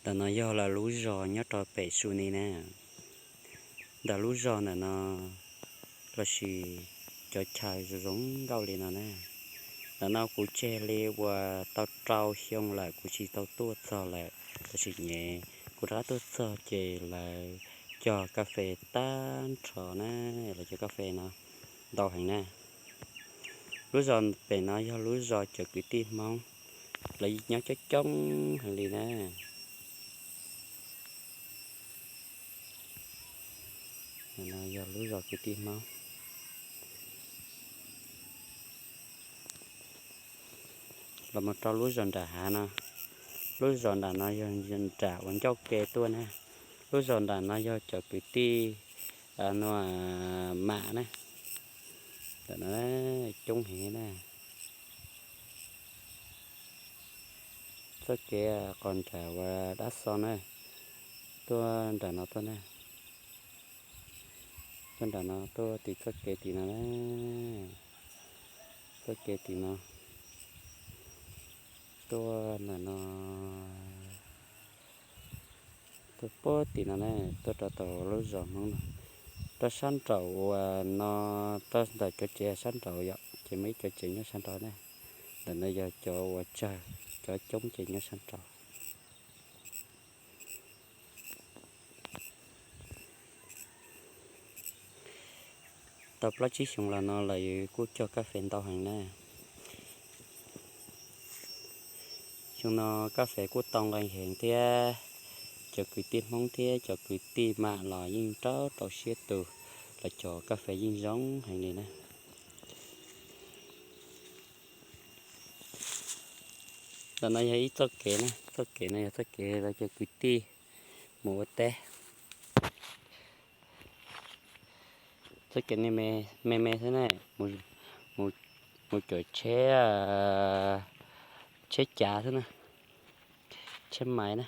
Ntawm no yog lawv lub zos nyob rau pem su ni na. Ntawm lub zos ntawm no lossis cov chaw zoo zoo nkauj li no na. Ntawm no kuv tseg li uas tau rau xyoo lawm kuv tsis tau tuaj txog lawm, tab sis nyem kuv rov qab tuaj txog ces lawv cog kas fes tag nrho na, lawv cog kas fes no ntau heev na. Lub zos pem no yog lub zos cov kwv tij Hmoob, lawv nyob coob coob heev li na. Yog lub zos kwv tij Hmoob. Los mus rau lub zos nram hav no, lub zos nram no yog nram uas ncauj ke tuaj na. Lub zos nram no yog cov kwv tij no mam na, ntawm no coob heev na. Txoj kev qos nram uas dab xo na, tuaj nram no tuaj na, tuaj nram no tuaj tim txoj kev tim no na, txoj kev tim no, tuaj nram no, tuaj puag tim no na, tuaj rau tau lub zos Hmoob no. Rau sab nraum uas no, rau ntawm cov tsev sab nraum yom, ces muaj ib cov tsev nyob sab nraud na. Ntawm no yog cov uas tsawg, cov coob ces nyob sab nraud. Tau plaub tsib xyoo los no lawv kuj cog kas fes ntau heev na. Xyoo no kas fes kuj tau nqee heev thiab, cov kwv tij Hmoob thiab cov kwv tij mam los yeej rau rau siab tus, los cog kas fes yeej zoo heev li na. Ntawm no yog ib txoj kev na, txoj kev no yog txoj kev lawv cov kwv tij mus ua teb. Txoj kev no me me xwb na, mus cov tsheb, tsheb cav xwb na, tsheb mais na.